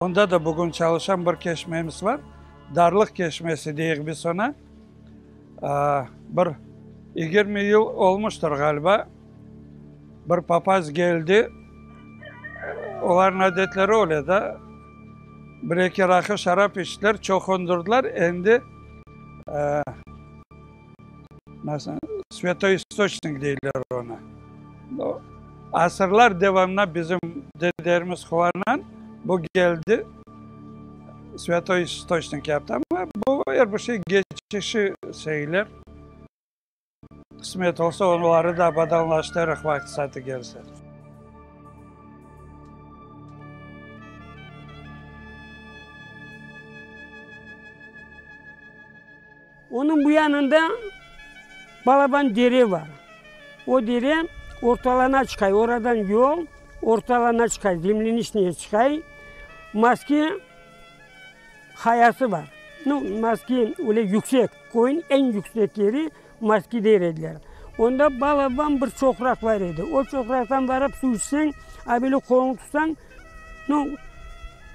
Onda da bugün çalışan bir keşmemiz var. Darlıq keşmesi deyik biz ona. Bir 20 yıl olmuştır ğaliba. Bir papaz geldi. Olarnıñ adetleri öyle da. Bir-eki raqı, şarap içtiler, çoqundırdılar. Endi nasıl, Svâtoy İstoçnik deyler onı. Asırlar devamına bizim dedelerimiz quvanan bu geldi, Svâtoy İstoçnik yaptı. Amma bu er bir şey geçişi şeyler. Qısmet olsa, onları da abadanlaştırırıq vaqtı-saatı kelse. Onıñ bu yanında balaban dere bar. O dere ortalana çıqay, oradan yol ortalana çıqay, Zemleniçnıye çıqay. Maski hayası bar. Nu, Maski öyle yüksek, köyün eñ yüksek yeri Maski der ediler. Onda balaban bir çoqraq bar edi. O çoqraqtan barıp suv içseñ, a böyle qoluñı tutsañ, nu,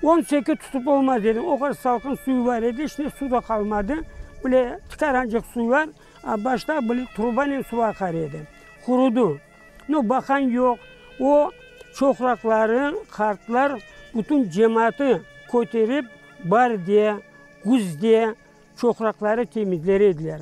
on seki tutıp olmaz ediñ, o qadar salqın suv bar edi, şimdi suv da qalmadı, böyle tikarançıq suv bar, a başta böyle trubanen suv aqar edi, qurudı. Nu, baqan yoq, o çoqraqları qartlar bütün cemaatı köterip baarde, küzde çoqraqları temizler ediler.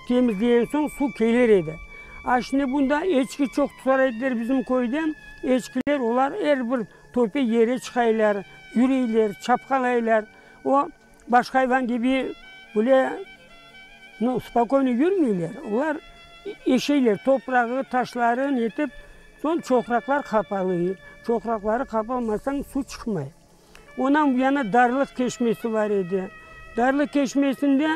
Temizlegen soñ suv kelir edi. A şimdi bunda eçki çoq tutar ediler bizim köyde, eçkiler olar er bir töpe yere çıqaylar, yüreyler, çapqalaylar. O, başqa ayvan kibi böyle, nu, spokoyno yürmeyler. Olar eşeyler, toprağı, taşları netip, soñ çoqraqlar qapalı. Çoqraqları qapalmasañ suv çıqmay. Ondan bu yana Darlıq keşmesi bar edi. Darlıq keşmesinde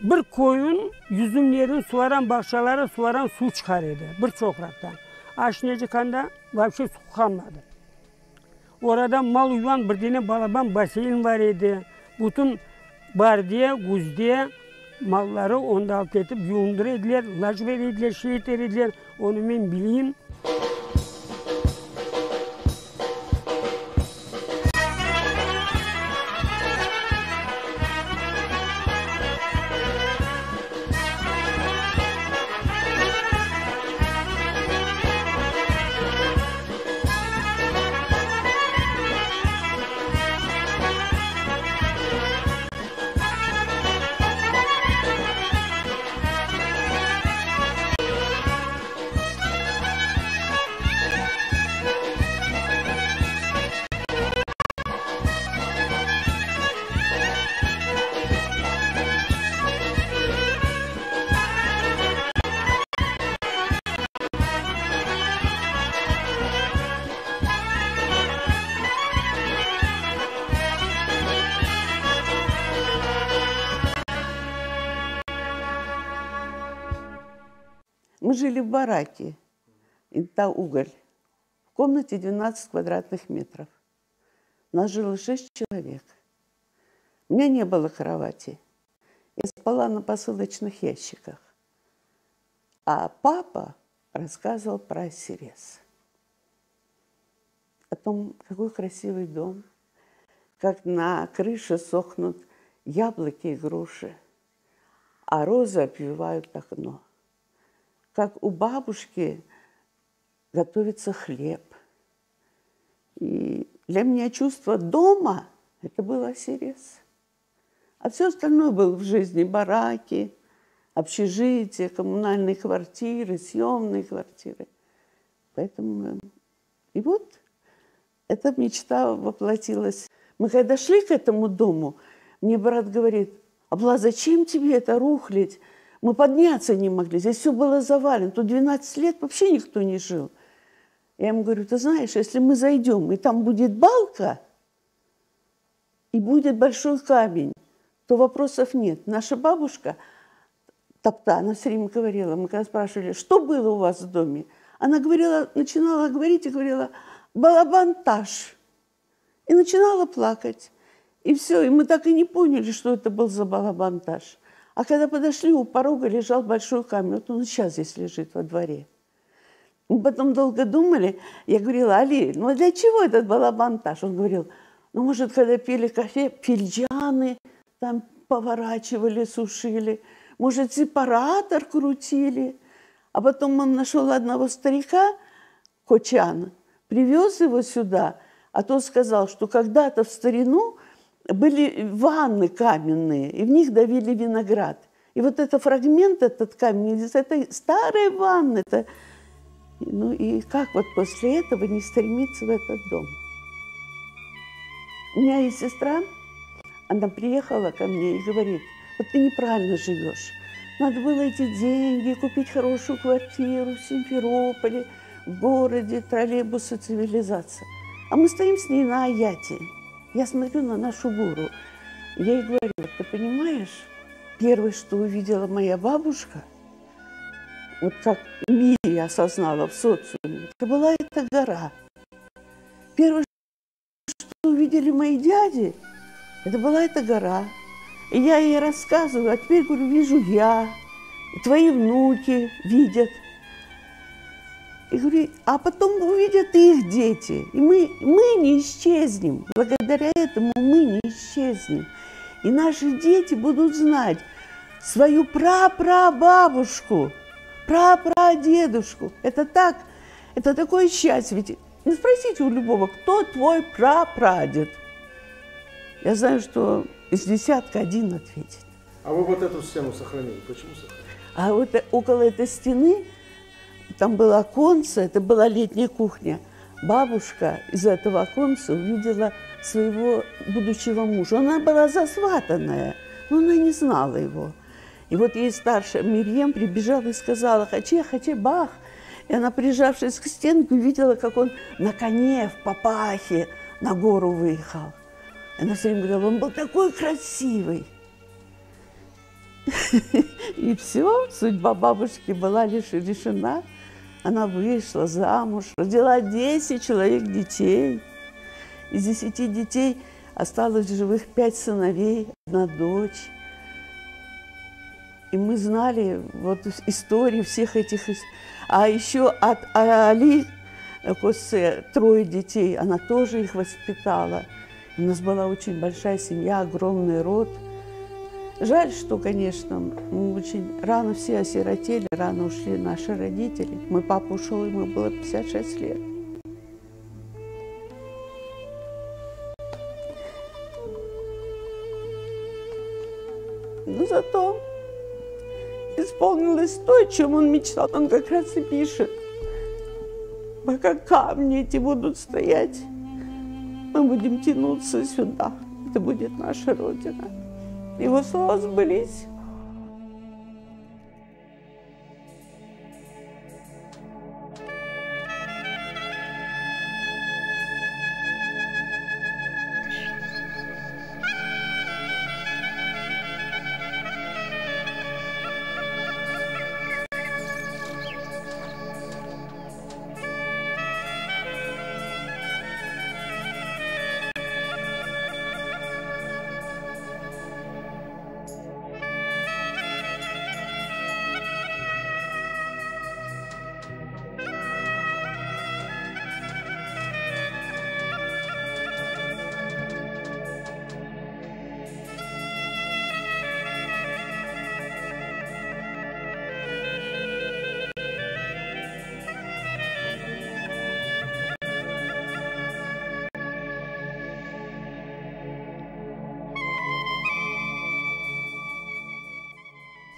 bir koyun yüzümlerin suvaran bağçaları suvaran suv çıqar edi, bir çoqraqtan. Aşnecikanda vapşe suv qalmadı. Orada mal uyvan bir dene balaban basseyn bar edi. Bütün baarde, küzde malları onda alıp ketip yuvundıra ediler, lac bere ediler, şey eter ediler, onı men bileyim. Мы жили в бараке, Инта уголь, в комнате 12 квадратных метров. Нас жило 6 человек. У меня не было кровати. Я спала на посылочных ящиках. А папа рассказывал про Сирес. О том, какой красивый дом, как на крыше сохнут яблоки и груши, а розы обвивают окно. Как у бабушки готовится хлеб. И для меня чувство дома – это был Осирес. А все остальное было в жизни – бараки, общежития, коммунальные квартиры, съемные квартиры. Поэтому... И вот эта мечта воплотилась. Мы когда шли к этому дому, мне брат говорит, Абла, зачем тебе это рухлить? Мы подняться не могли, здесь все было завалено. Тут 12 лет вообще никто не жил. Я ему говорю, ты знаешь, если мы зайдем, и там будет балка, и будет большой камень, то вопросов нет. Наша бабушка, Топта, она все время говорила, мы когда спрашивали, что было у вас в доме, она говорила, начинала говорить и говорила, балабантаж. И начинала плакать. И все, и мы так и не поняли, что это был за балабантаж. А когда подошли, у порога лежал большой камень. Вот он сейчас здесь лежит во дворе. Мы потом долго думали. Я говорила, Али, ну а для чего этот балабантаж? Он говорил, Ну, может, когда пили кофе, фильджаны там поворачивали, сушили. Может, сепаратор крутили. А потом он нашел одного старика, Кочана, привез его сюда, а тот сказал, что когда-то в старину были ванны каменные, и в них давили виноград. И вот этот фрагмент, этот камень, из этой старой ванны, это... Ну и как вот после этого не стремиться в этот дом? У меня есть сестра, она приехала ко мне и говорит, вот ты неправильно живешь. Надо было эти деньги купить хорошую квартиру в Симферополе, в городе, троллейбусы, цивилизация. А мы стоим с ней на Аяте. Я смотрю на нашу гору. Я ей говорю, ты понимаешь, первое, что увидела моя бабушка, вот как в мире я осознала, в социуме, это была эта гора. Первое, что увидели мои дяди, это была эта гора. И я ей рассказываю, а теперь, говорю, вижу я, и твои внуки видят. И говорю, а потом увидят и их дети. И мы, мы не исчезнем. Благодаря этому мы не исчезнем. И наши дети будут знать свою прапрабабушку, прапрадедушку. Это так, это такое счастье. Ведь ну, спросите у любого, кто твой прапрадед? Я знаю, что из десятка один ответит. А вы вот эту стену сохранили? Почему сохранили? А вот около этой стены, там было оконце, это была летняя кухня. Бабушка из этого оконца увидела своего будущего мужа. Она была засватанная, но она не знала его. И вот ей старшая Мирьем прибежала и сказала, «Хаче, хаче, бах!» И она, прижавшись к стенке, увидела, как он на коне в папахе на гору выехал. И она все время говорила, он был такой красивый. И все, судьба бабушки была лишь решена. Она вышла замуж, родила 10 человек детей. Из 10 детей осталось в живых 5 сыновей, одна дочь. И мы знали вот истории всех этих... А еще от Али Косе трое детей, она тоже их воспитала. У нас была очень большая семья, огромный род. Жаль, что, конечно, мы очень рано все осиротели, рано ушли наши родители. Мой папа ушел, ему было 56 лет. Но зато исполнилось то, о чем он мечтал. Он как раз и пишет. Пока камни эти будут стоять, мы будем тянуться сюда. Это будет наша Родина. Его слова сбылись.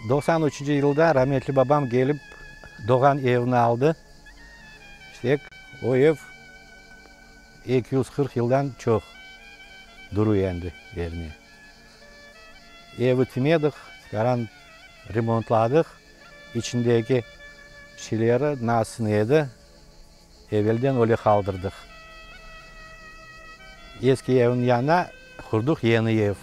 93 yılda rametli babam kelip doğğan evni aldı. İşte o ev 240 yıldan çoq duruy endi yerine. Evi timedik, tikaran remontladıq. İçindeki şeyleri nasıl edi, evelden öyle qaldırdıq. Eski evniñ yanına qurduq yeñi ev.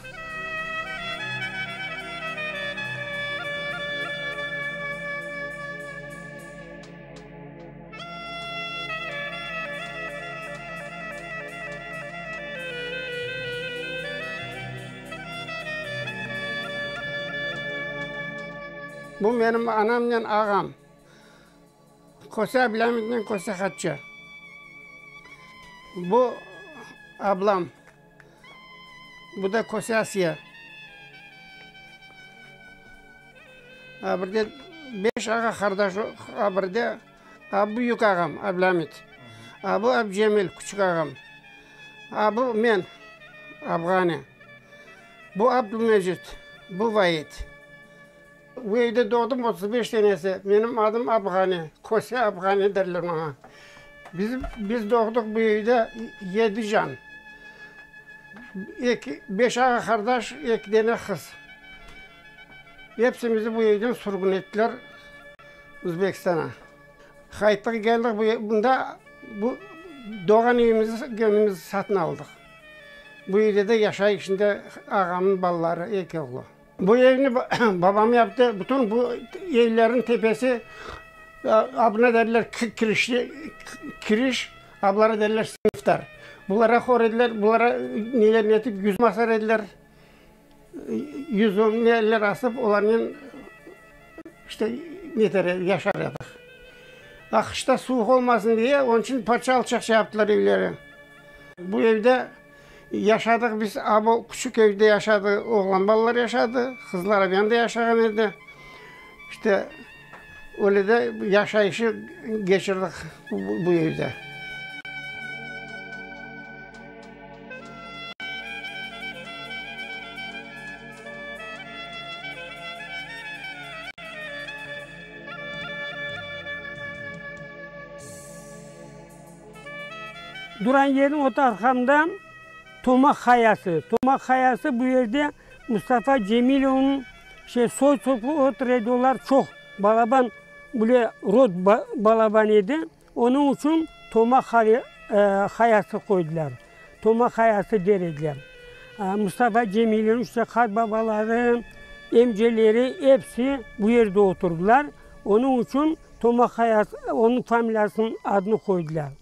Bu menim anamnen ağam. Köse Ablâmitnen Köse Hatça. Bu ablam. Bu da Köse Asiye. A bir de beş ağa-qardaş, a bir de a büyük ağam Ablâmit, a bu Abcemil, küçük ağam, a bu men, Abğani, bu Abdülmecit, bu Vait. Bu evde doğdım, 35 senesi. Menim adım Abğani, Köse Abğani derler maña. Biz, biz doğdıq bu evde yedi can. Eki, beş ağa-qardaş, eki dene qız. Epsimizni bu evden sürgün ettiler Özbekistana. Qayttıq, keldik, bu, bunda bu doğğan evimizni kendimiz satın aldıq. Bu evde de yaşayıq şimdi ağamnıñ balaları, eki oğlu. Bu evni babam yaptı. Bütün bu evlerniñ tepesi, abına derler kirişli, kiriş, ablara derler sınıftar. Bulara hor ediler, bulara neler netip yüzüm asar ediler. Yüzüm neler asıp, olarnen işte neter yaşar edik. A qışta suvuq olmasın diye, onıñ içün parça alçaqça yaptılar evleri. Bu evde Yaşadıq biz, a bu küçük evde yaşadı, oğlan balalar yaşadı, qızlar avyan da yaşağan edi. İşte, öyle de yaşayışı keçirdik bu evde. Duran yerniñ o tarafında Tomaq qayası. Tomaq qayası bu yerde Mustafa Cemilovnıñ şey soy-sopu otura edi, olar çoq balaban, böyle rod balaban edi, onıñ içün Tomaq qayası qoydılar, Tomaq qayası der ediler. Mustafa Cemilevniñ işte qartbabaları, emceleri episi bu yerde oturdılar, onıñ içün Tomaq qayası, onıñ familiyasınıñ adını qoydılar.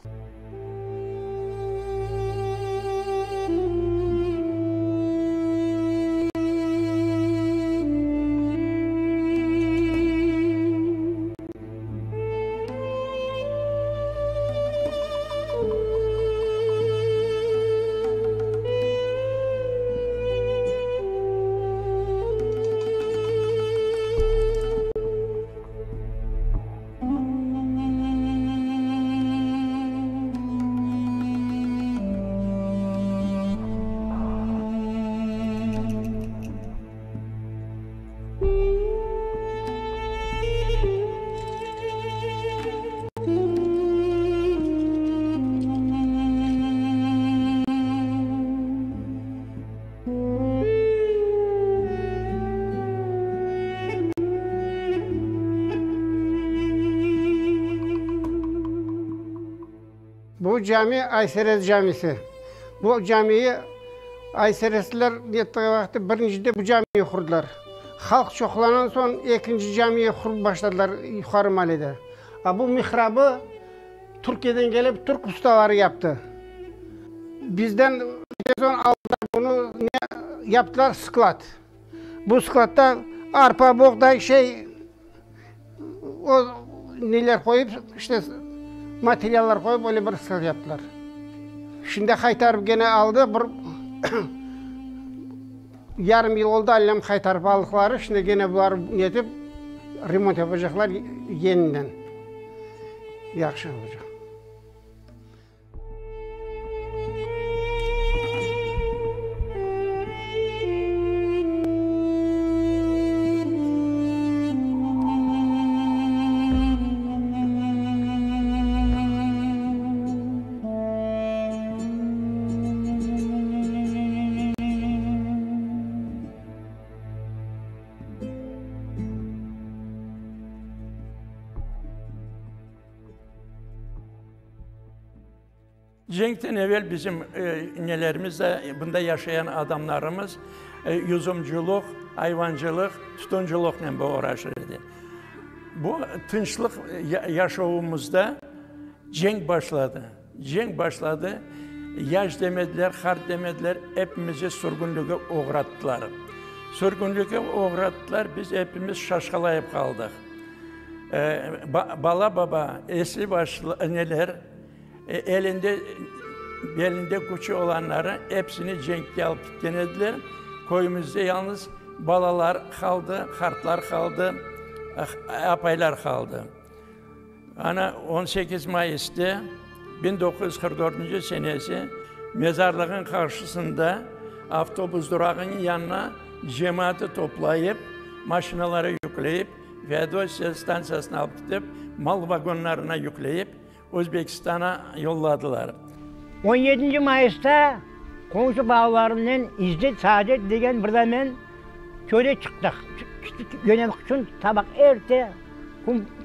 Bu cami Ayserez camisi. Bu camiyi Ayserezliler nettiği vaqıtta birincide bu camiyi qurdılar. Halq çoqlanan soñ ekinci camiyi qurıp başladılar yuqarı maalede. A bu mihrabı Türkiyeden kelip türk ustaları yaptı. Bizden soñ aldılar bunı, ne yaptılar? Sklad. Bu skladda arpa, boğday, şey, o neler qoyıp, işte materiallar qoyıp öyle bir sklad yaptılar. Şimdi qaytarıp gene aldı, bir yarım yıl oldı allem qaytarıp aldıqları, şimdi gene bular netip remont yapacaqlar yeniden. Yahşı olacaq. Cenkten evel bizim nelerimiz de, bunda yaşayan adamlarımız yüzümcülük, ayvancılıq, tütüncülüknen oğraşır edi. Bu tınçlıq yaşavımızda cenk başladı. Cenk başladı, yaş demediler, qart demediler, epimizi sürgünlikke oğrattılar. Sürgünlikke oğrattılar, biz epimiz şaşqalayıp qaldıq. Bala-baba, esli-başlı neler, elinde. Belinde küçü olanları epsini cenkke alıp ketken ediler. Köyümizde yalnız balalar qaldı, qartlar qaldı, apaylar qaldı. Ana, 18 mayısta 1944 senesi mezarlığın qarşısında avtobus durağınıñ yanına cemaatı toplayıp, maşinalara yükleyip, Feodosiya stantsiyasına alıp ketip, mal vagonlarına yükleyip, Özbekistana yolladılar. On yedinci mayısta qoñşu balalarımnen İzzet, Saadet degen bir da men çöle çıqtıq. Yönemek içün sabah erte,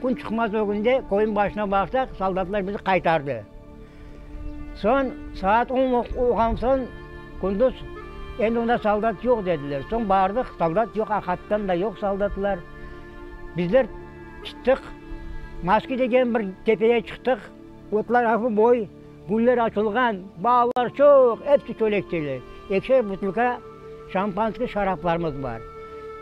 kün çıqmaz ögünde köyün başına barsaq, soldatlar bizi qaytardı. Soñ saat on olğan soñ kündüz endi onda soldat yoq dediler. Soñ bardıq, soldat yoq, aqattan da yoq soldatlar. Bizler çıqtıq, Maski degen bir tepeye çıqtıq, otlar afı boy, güller açılğan, balalar çoq, episi çölekçeli. Ekişer butılka şampanskiy şaraplarımız bar.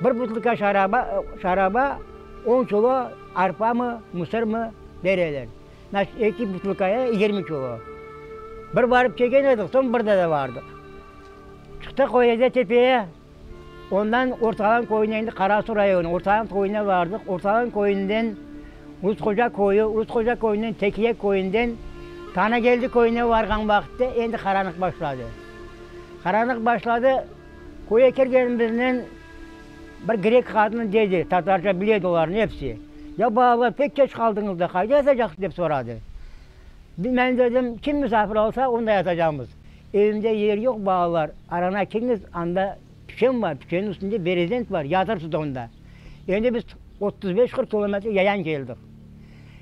Bir butılka şaraba, şaraba on kilo arpamı, mısırmı bereler. Значit, eki butılkaya yigirmi kilo. Bir barıp kelgen edik, soñ bir daa da bardıq. Çıqtıq o yerde tepeye. Ondan Ortalan köyüne, endi Qarasuv rayonı, Ortalan köyüne bardıq. Ortalan köyünden Uzkoca köyü, Uzkoca köyünden Tekiye köyünden Tanageldi köyüne varğan vaqıtta endi qaranlıq başladı. Qaranlıq başladı, köye kirgenimiznen bir grek qadını dedi, tatarca bile edi olarnıñ episi, Ya balalar, pek keç qaldıñız da, qayda yatacaqsız? dep soradı. Men dedim, kim misafir alsa, onda yatacaqmız. Evimde yer yoq, balalar, arana kiriñiz, anda piçen bar, piçenniñ üstünde berezent bar, yatırsız onda. Endi biz 35-40 kilometr yayan keldik.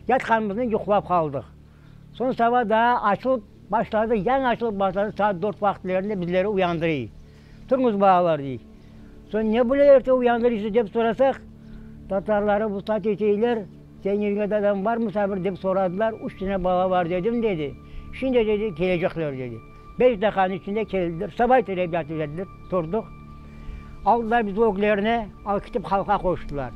Yatqanımıznı yuqlap qaldıq. Soñ saba daa açılıp başladı, yañı açılıp başladı, saat dört vaqıtlarında bizleri uyandırıy. Turıñız, balalar, dey. Soñ ne böyle erte uyandırıysız dep sorasaq, tatarları vuslat eteyler, Sen evge adam barmı Sabır dep soradılar, üç tane bala bar dedim, dedi. Şimdi, dedi, kelecekler, dedi. Beş daqiqanıñ içinde keldiler, sabay terep yatıp ediler, turdıq. Aldılar bizi öglerine, alıp ketip halqqa qoştılar.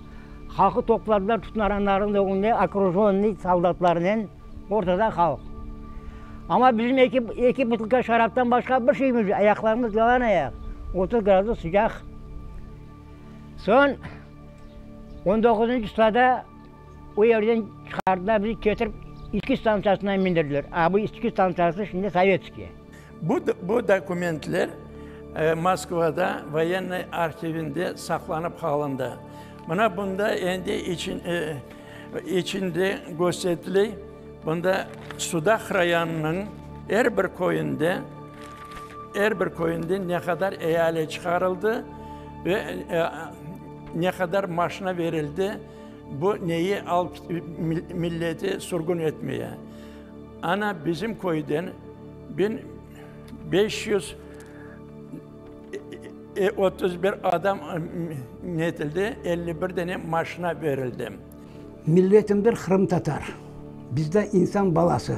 Halqı topladılar, bütün aranlarnıñ ögünde okrujonnıy soldatlarnen, ortada halq. Amma bizim eki, eki butılka şaraptan başqa bir şeyimiz yoq, ayaqlarımız yalan ayaq, 30 gradus sıcaq. Soñ on doquzıncı çislada o yerden çıqardılar bizi, ketirip İçki stantsiyasına mindirdiler. A bu İçki stantsiyası şimdi Sovetskiy. Bu, bu dokumentler Moskvada voyennıy arhivinde saqlanıp qalındı. Mına bunda endi için, içinde köstetiley, bunda Sudaq rayonınıñ er bir köyünde, er bir köyünde ne qadar eali çıqarıldı ve ne qadar maşina verildi bu neyi alıp milleti sürgün etmeye. Ana bizim köyden 1531 adam netildi, 51 dane maşina berildi. Milletimdir qırımtatar, bizde insan balası,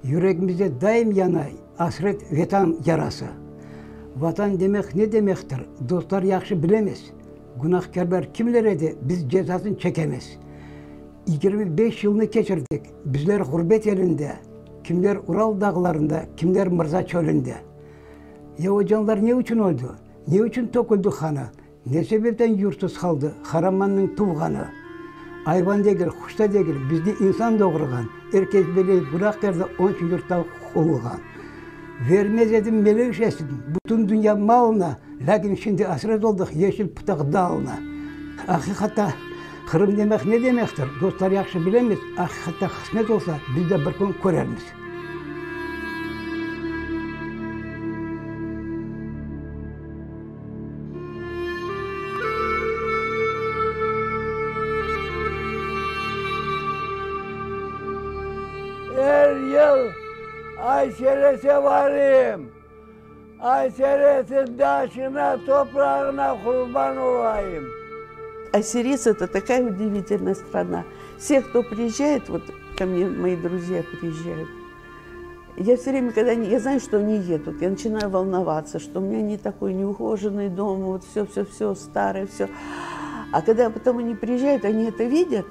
Yüregimizde daim yana asret Vetan yarası. Vatan demek ne demektir, dostlar yahşı bilemez, Günahkârlar kimler edi, biz cezasın çekemez. 25 yılnı keçirdik bizler ğurbet elinde, Kimler Ural dağlarında, kimler Mırza çölünde. Ya o canlar ne içün öldi, ne içün töküldi qanı, Ne sebepten yurtsız qaldı Qaramannıñ tuvğanı? Ayvan degil, quş da degil, bizni insan doğurğan, Er kes bile günah kerdi, onıñ içün yurttan quvulğan. Vermez edim melevşesin bütün dünya malına, Lâkin şimdi asret oldıq yeşil pıtaq dalına. Aqiqatta Qırım demek ne demektir, dostlar yahşı bilemiz, Aqiqatta qısmet olsa, biz de bir kün körermiz. Er yıl Ayserese varayım. Ayseresin taşına, toprağına qurban olayım. Айсерес – это такая удивительная страна. Все, кто приезжает, вот ко мне мои друзья приезжают, я все время, когда они, я знаю, что они едут, я начинаю волноваться, что у меня не такой неухоженный дом, вот все-все-все старое, все. А когда потом они приезжают, они это видят,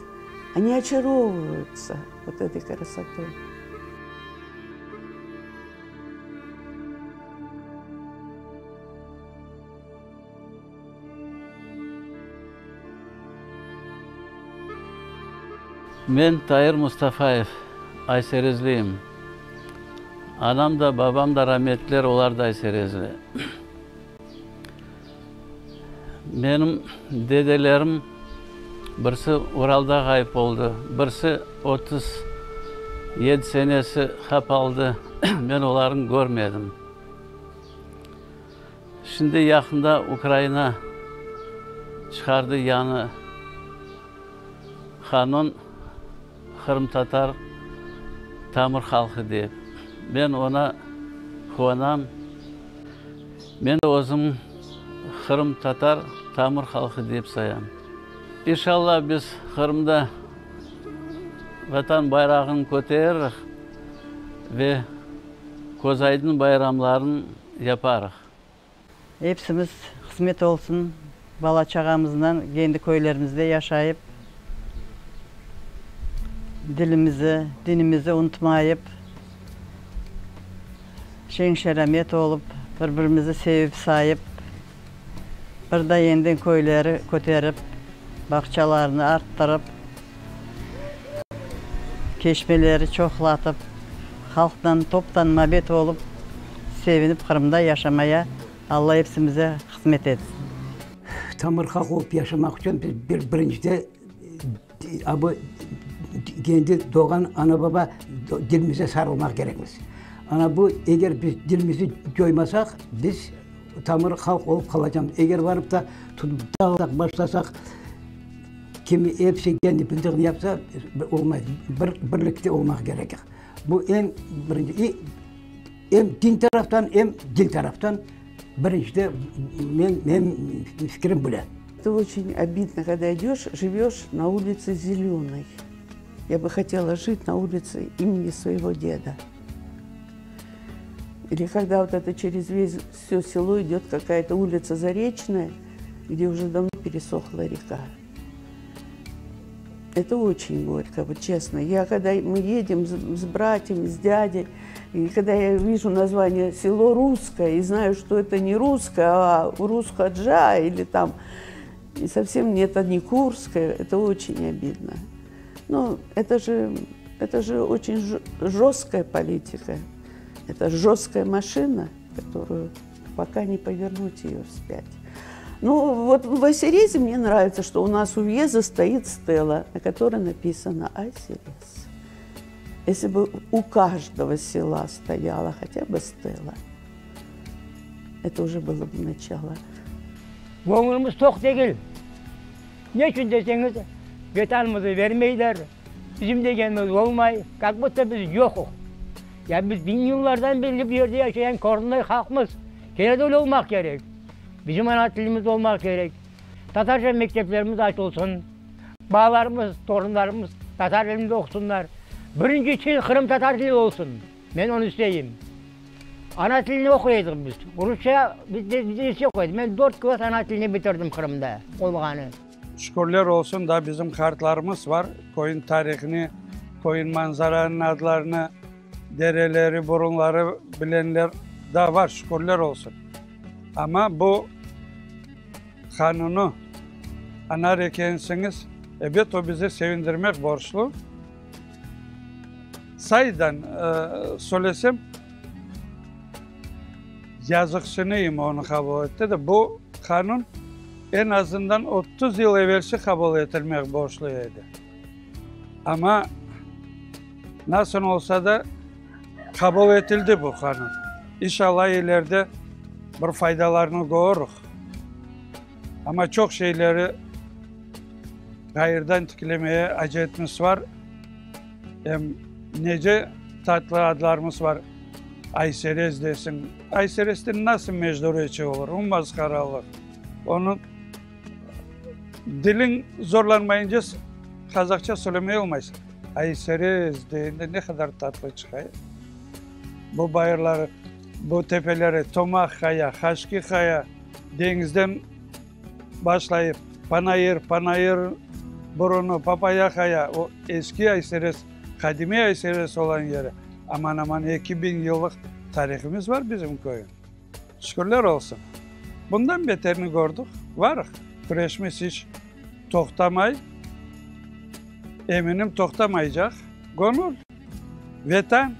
они очаровываются вот этой красотой. Men Tair Mustafayev, Ayserezliyim. Anam da, babam da rametliler, olar da Ayserezli. Menim dedelerim birisi Uralda ğayıp oldı, birisi 37 senesi hap aldı, men olarnı körmedim. Şimdi yaqında Ukraina çıqardı yañı qanun, qırımtatar tamır halqı dep. Men oña quvanam. Men de özüm qırımtatar tamır halqı dep sayam. İnşallah biz Qırımda Vatan bayrağını köteririk ve Közaydın bayramlarını yaparıq. Epsimiz qısmet olsun, bala-çağamıznan kendi köylerimizde yaşayıp, dilimizi, dinimizi unutmayıp, şeñ-şeramet olıp, bir-birimizi sevip-sayıp, bir da enden köyleri köterip, bağçalarını arttırıp, Keşmeleri çoqlatıp, halqtan toptan mabet olıp, sevinip Qırımda yaşamaya Alla epsimize qısmet etsin. Tamır halq olıp yaşamaq içün biz bir birincide bu kendi doğğan ana-baba dilimize sarılmaq kerekmiz. Ana bu eger biz dilimizni coymasaq, biz tamır halq olıp qalacamız. Eger barıp da tutıp dağılsaq başlasaq, Kimi episi kendi bildiğini yapsa, olmay. Bir, birlikte olmaq kerek. Bu eñ birinci. İ, em din taraftan, em dil taraftan birincide men, menim fikrim böyle. Это очень обидно, когда идешь, живешь на улице Зеленой. Я бы хотела жить на улице имени своего деда. Или когда вот это через весь все село идет какая-то улица Заречная, где уже давно пересохла река. Это очень горько, вот честно. Я когда мы едем с, с братьями, с дядей, и когда я вижу название село Русское и знаю, что это не русское, а Русхаджа или там, и совсем не это не Курское, это очень обидно. Но это же, это же очень жесткая политика. Это жесткая машина, которую пока не повернуть ее вспять. Ну, вот в Айсерезе мне нравится, что у нас у въезда стоит стела, на которой написано «Айсерез». Если бы у каждого села стояла хотя бы стела, это уже было бы начало. Göñlümiz toq degil. Ne içün deseñiz, Vetanımızı vermeyler, bizim degenimiz olmay, kak budto biz yoquq. Ya biz biñ yıllardan berli bu yerde yaşayan korınnoy halqmız, kene de öyle olmaq kerek. Bizim ana tilimiz olmaq kerek. Tatarca mekteplerimiz açılsın, balalarımız, torunlarımız tatar tilinde oqusınlar. Birinci til qırımtatar tili olsun, men onı isteyim. Ana tilini oquy edik biz. Rusça bizde ders yoq edi. Men dört klass ana tilini bitirdim Qırımda olğanı. Şükürler olsun, daa bizim qartlarımız var, köyün tarihini, köyün manzaranıñ adlarını, dereleri, burunları bilenler daa var, şükürler olsun. Amma bu qanunı añar ekensiñiz, ebet, o bizi sevindirmek borclu. Sayıdan söylesem, yazıqsınıyım onı qabul etti de, bu qanun eñ azından 30 yıl evelsi qabul etilmek borclu edi. Amma nasıl olsa da qabul etildi bu qanun. İnşallah ileride bir faydalarını körürüz. Amma çoq şeyleri ğayırdan tiklemeye acetimiz var. Em nece tatlı adlarımız var, Ayserez desiñ. Ayserezden nasıl Mejdureçye olur? O masqaralıq. Onı diliñ zorlanmayınca qazaqça söylemey olmaysıñ. Ayserez degende ne qadar tatlı çıqa. Bu bayırları, bu tepeleri, Tomaq qaya, Haşki qaya, deñizden başlayıp, Panayır, Panayır burunı, Papaya qaya, o eski Ayserez, qadimiy Ayserez olan yeri, aman-aman 2000 yıllıq tarihimiz var bizim köyün. Şükürler olsun. Bundan beterini kördik, varıq. Küreşimiz iç toqtamay. Eminim, toqtamaycaq. Gönül, Vetan,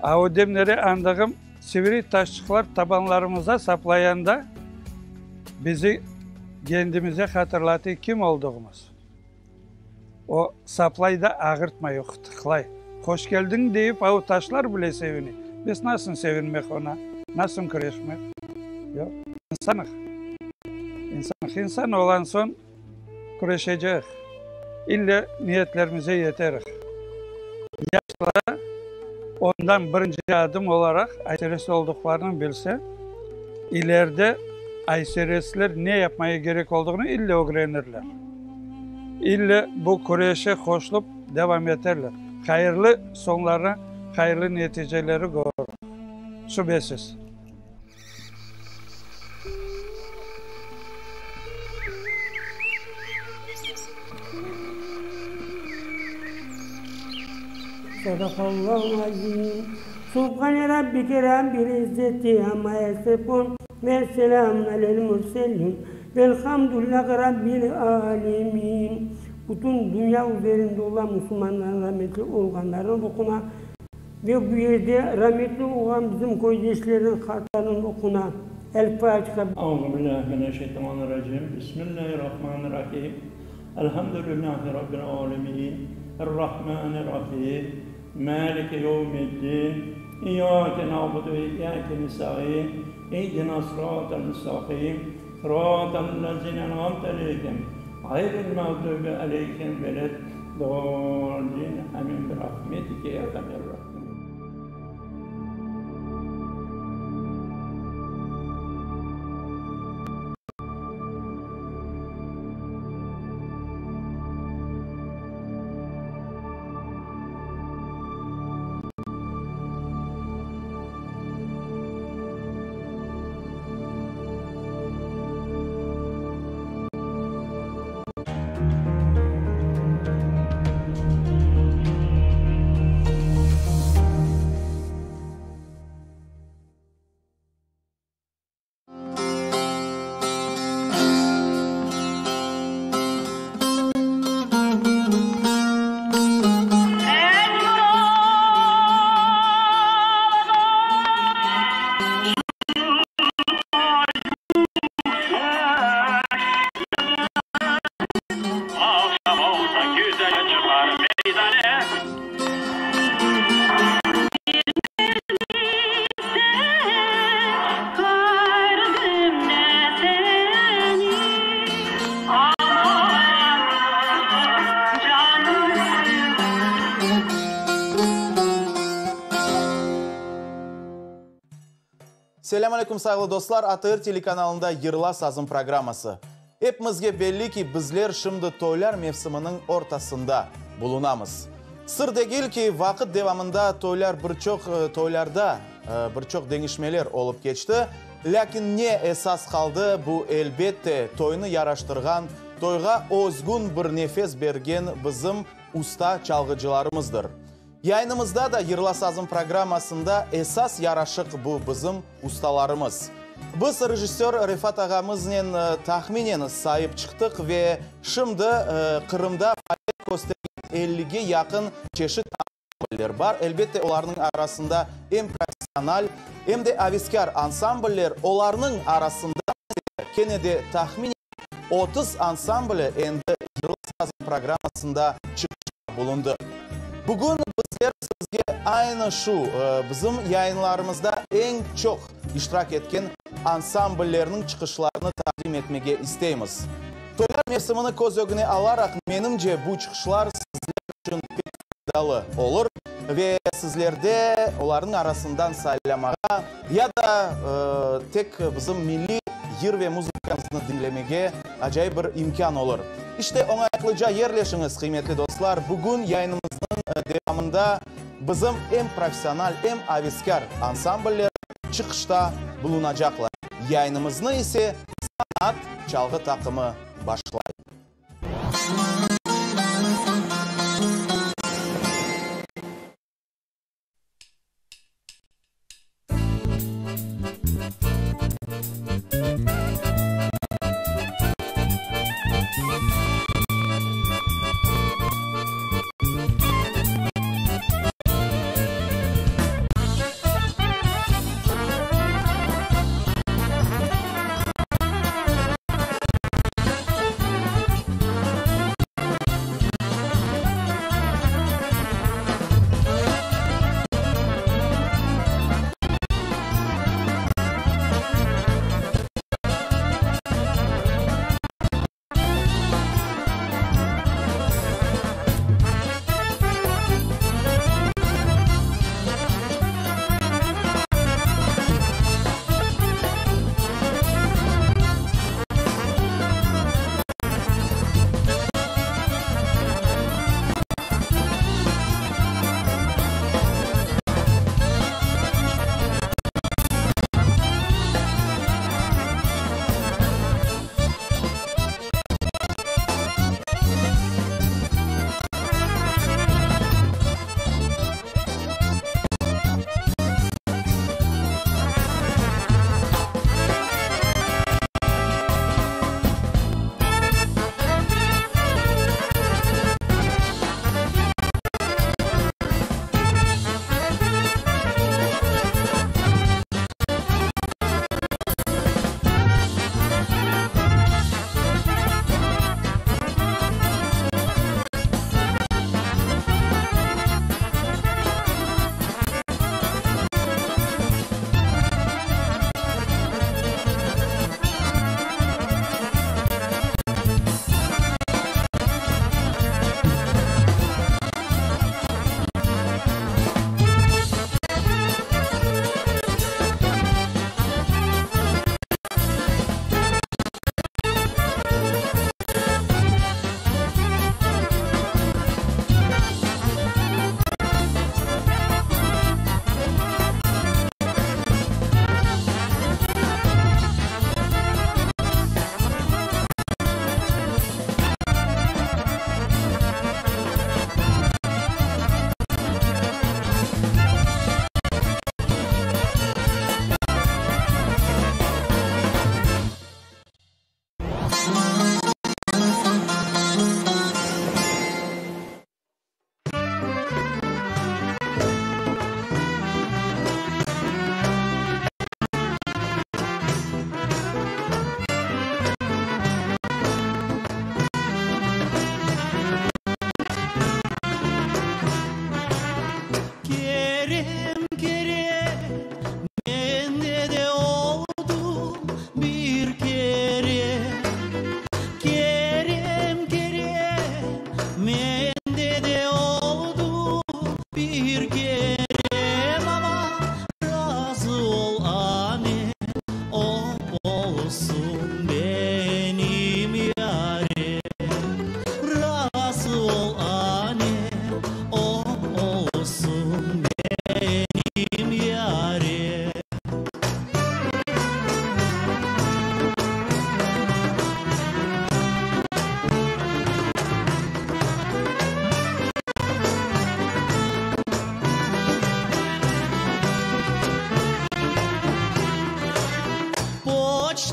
a o demleri andığım sivri taşçıqlar tabanlarımıza saplayanda, bizi kendimize hatırlatıy kim olduğımız. O, saplay da, ağırtmay, o qıtıqlay. Hoş keldiñ deyip, a o taşlar bile sevine. Biz nasıl sevinmek ona, nasıl küreşmek? Yoq, insanıq. İnsanıq. İnsan olan soñ küreşecek, ille niyetlerimize yeterik. Yaşlara ondan birinci adım olaraq Ayseres olduqlarını bilse, ileride Ayseresler ne yapmaya kerek olduğını ille ögrenirler. İlle bu küreşe qoşulıp devam eterler. Hayırlı soñları, hayırlı neticeleri körürük. Şübesiz. Sadaqallahu azim. Subhane rabbike rabbil izzeti amma yasifun ve selamun alel murselin velhamdülillahi rabbil alemin. Bütün dünya üzerinde olan musulmanların rahmetli olğanlarınıñ ruhuna Ve bu yerde rametli olğan bizim köydeşlerniñ qartlarınıñ ruhuna El Fatiha. Auzubillahi mineşşeytanirracim. Bismillahirrahmanirrahim. Elhamdülillahi Rabbil alemin. Errahmanirrahim. Maliki yevmiddin. İyyake na'budu ve iyyake nesta'in. İhdina sıratal müstaqim. Sıratal lezine en'amte aleyhim. Ğayril mağdubi aleyhim veled dallin. Amin. Birahmetike ya erhamer rahimin. Selâm aleyküm, sayğılı dostlar! ATR telekanalında Yırla sazım programması. Epimizge belli ki, bizler şimdi toylar mevsiminiñ ortasında bulunamız. Sır degil ki, vaqıt devamında toylar bir çoq toylarda bir çoq deñişmeler olıp keçti. Lâkin ne esas qaldı, bu, elbette, toynı yaraştırğan, toyğa özgün bir nefes bergen bizim usta çalğıcılarımızdır. Yayınımızda da Yırla sazım programmasında esas yaraşıq bu bizim ustalarımız. Biz rejissör Refat ağamıznen tahminen sayıp çıqtıq ve şimdi Qırımda faaliyet köstergen ellige yaqın çeşit ansambller bar. Elbette, olarnıñ arasında em professional, em de aveskâr ansambller, olarnıñ arasında ise kene de tahminen 30 ansambli endi Yırla sazım programmasında çıqışta bulundı. Bugün bizler sizge aynı şu bizim yayınlarımızda eñ çoq iştirak etken ansambllerniñ çıqışlarını taqdim etmege isteymiz. Toylar mevsimini köz ögüne alaraq, menimce, bu çıqışlar sizler içün pek faydalı olur ve sizlerde olarnıñ arasından saylamağa ya da tek bizim milliy yır ve muzıkamıznı diñlemege acayip bir imkân olur. İşte, oñaytlıca yerleşiñiz, qıymetli dostlar, bugün yayınımıznıñ devamında bizim em professional, em aveskâr ansambller çıqışta bulunacaqlar. Yayınımıznı ise Sanat çalğı taqımı başlay.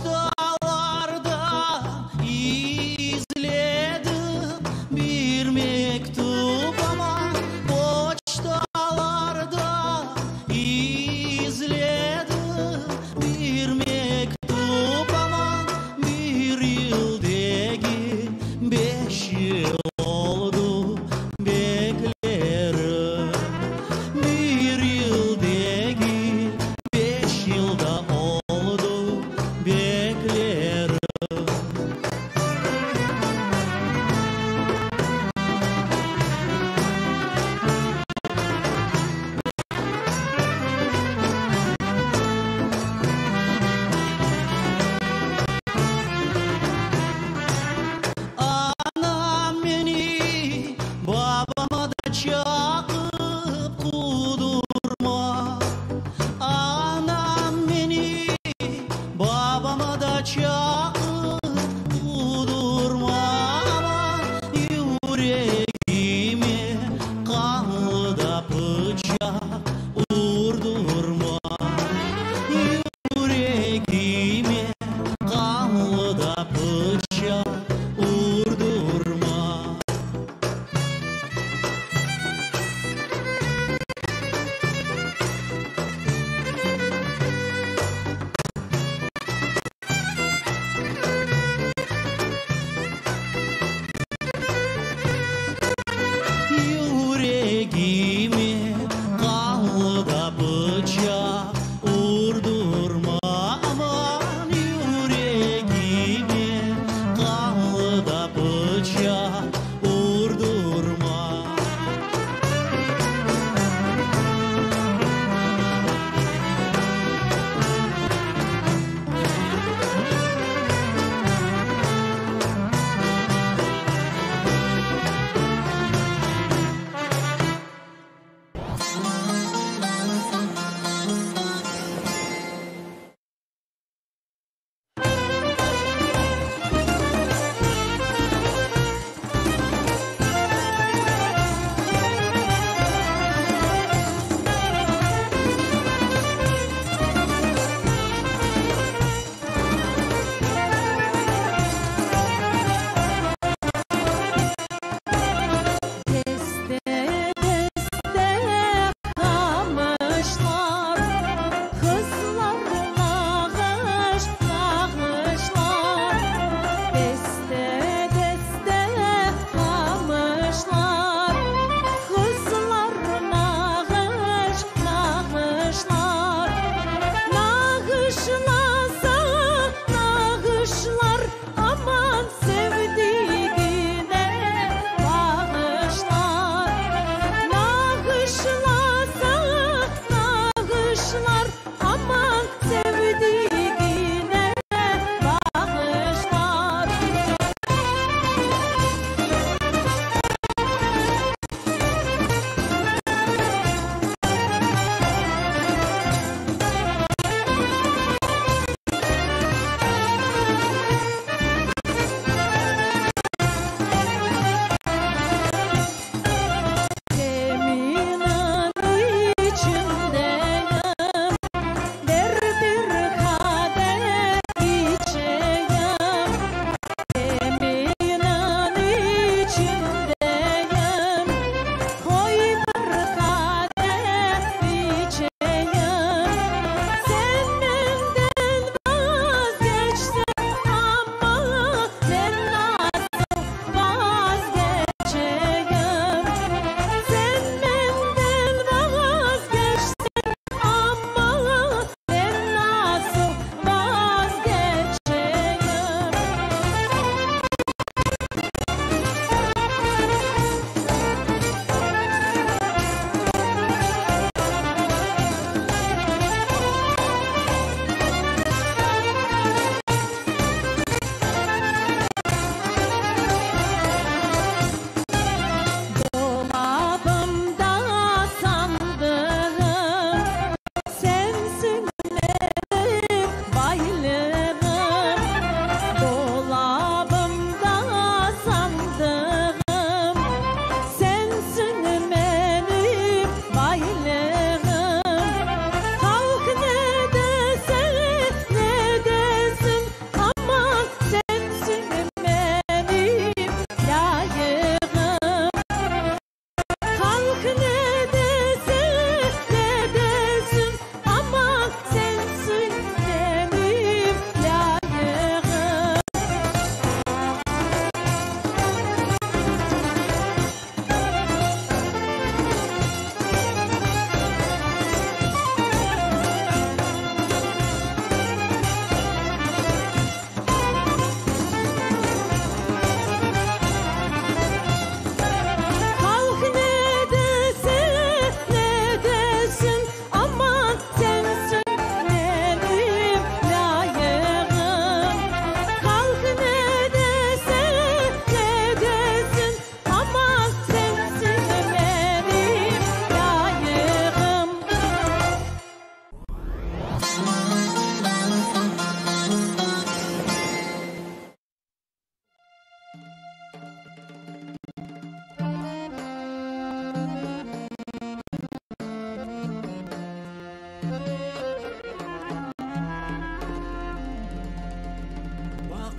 Poçtalarda izledim bir mektup, aman, Poçtalarda izledim bir mektup, aman, Bir yıl degil, beş yıl oldu beklerim. Bir yıl degil, beş yıl da oldu beklerim. Anam meni babama da çaqıp qudurma. Anam meni babama da çaqıp qudurma. Aman, yüregime qanlı da pıçaq urdurma. Yüregime qanlı da pıçaq urdurma.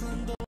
Yaqında.